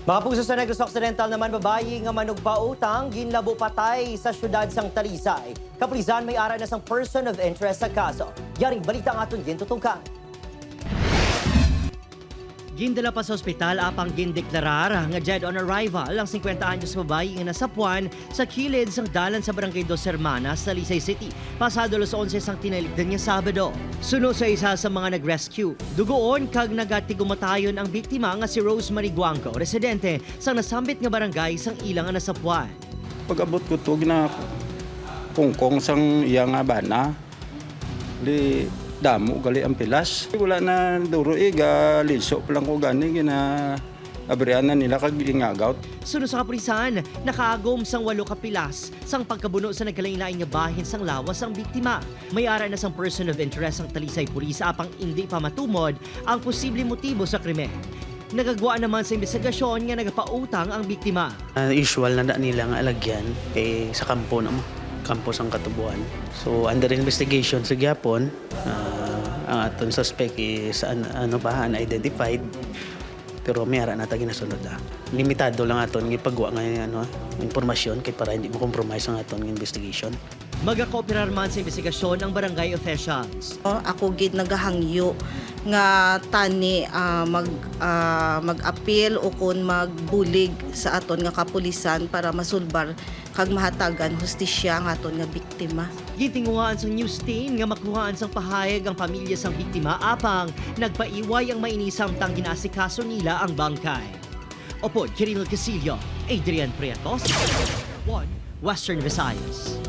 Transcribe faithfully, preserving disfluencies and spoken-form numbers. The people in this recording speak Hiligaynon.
Mga puso, sa Negros Occidental naman, babayi nga manugpautang ginlabo patay sa siyudad sang Talisay. Kapulisan may ara na sang person of interest sa kaso. Yaring balita ang aton gintutukan. Gindala pa sa ospital apang gindeklarar nga dead on arrival ang singkwenta anyos nga babayi nga nasapuan sa kilid sang dalan sa Barangay Dos Hermanas, Talisay City, pasado alas onse sang tinalikdan nga Sabado. Suno sa isa sa mga nag-rescue, dugoon kag nagatigumatayon ang biktima nga si Rosemary Guangco, residente sang nasambit nga barangay sang ila nga nasapuan. Pag-abot ko to, ginakungkong sang iya nga bana. Di damo gali ang pilas. Wala na duro eh, galinso pa lang ko gani, gina-abrihan na nila kag gingagaw. Suno sa kapulisan, nakaagom sang walo ka pilas sang pagkabuno sa nagkalain-lain nga bahin sang lawas sang biktima. May ara na sang person of interest ang Talisay Police apang indi pa matumod ang posible motibo sa krimen. Nagagwa naman sa imbestigasyon nga nagapautang ang biktima. Ah, usual na na nila nga alagyan kay sa kampo na mo, kampo sang katubuan. So under investigation sa gyapon, ah, ang aton suspect is an, ano ba, unidentified. Pero may ara na ta ginasunod na. Limitado lang aton nga ipagwa nga ano, impormasyon kay para hindi mo-compromise ang aton investigation. Magakooperar man sa imbestigasyon ang barangay officials. O, ako gid nagahangyo nga tani ah, mag ah, mag-apil o kon magbulig sa aton nga kapulisan para masulbar kag mahatagan hustisya ang aton nga biktima. Gintinguhaan sang news team nga makuhaan sang pahayag ang pamilya sang biktima apang nagpaiway ang maini samtang ginaasikaso nila ang bangkay. Upod Kirino Casillo, Adrian Prietos, One Western Visayas.